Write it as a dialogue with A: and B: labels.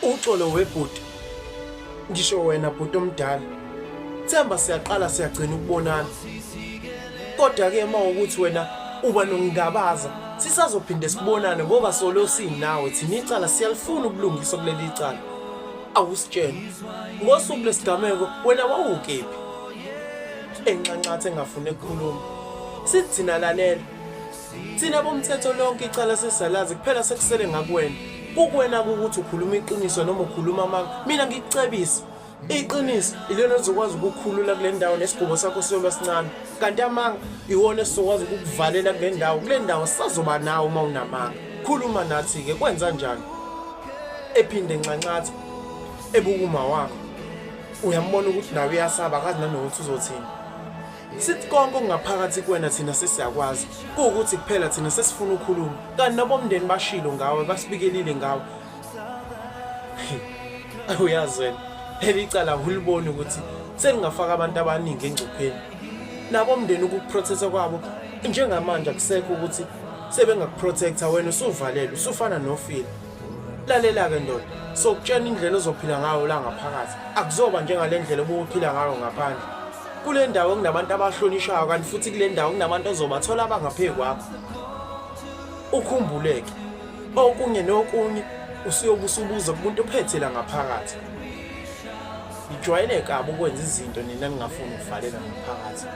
A: Uxolo webhuti. Ngisho wena bhuti omdala. Themba siyaqala siyagcina ukubonana. Kodwa ke uma ukuthi wena uba nokungabaza sisazophinde sibonane ngoba solo sinawe thina icala siyalifuna ubulungiswa kuleli cala. Awusitshele. Ngosuku lesigameko wena wawukephi? Enxanxatha engafuni ukukhuluma. Sithi thina lalela. Thina bomthetho lonke icala sesalazi kuphela sekusele ngakuwena. Kukuwena ukuthi ukhuluma iqiniso noma ukhuluma amanga. Mina ngikucebise. Iqiniso ilona elizokwazi ukukukhulula kule ndawo nesigubo sakho siyoba sincane. Kanti amanga iwona esizokwazi ukukuvalela kule ndawo. Kule ndawo sisazoba nawe uma unamanga. Khuluma nathi-ke kwenza njani? Ephinde enxanxatha ebuka uma wakho. Uyambona ukuthi nawe uyasaba akazi nanokuthi uzothini. Sithi konke okungaphakathi kuwena thina sesiyakwazi. Kuwukuthi kuphela thina sesifuna ukhuluma. Kanti nabomndeni bashilo ngawe basibikelile ngawe. Uyazi wena, leli cala awuliboni ukuthi selingafaka abantu abaningi engcupheni. Nabomndeni ukukuprotecta kwabo njengamanje akusekho ukuthi sebengakuprotecta wena usuvalelwe usufana nofile. Lalela-ke ndoda, sokutshena indlela ozophila ngayo la ngaphakathi. Akuzoba njengale ndlela obuphila ngayo ngaphandle. Kule ndawo kunabantu abahlonishwayo kanti futhi kule ndawo kunabantu ozobathola abangaphezu kwakho. Ukhumbuleke okunye nokunye usuyobe usubuza kumuntu ophethe la ngaphakathi. Nijwayele kabi ukwenza izinto nina ningafuni ukuvalela ngaphakathi.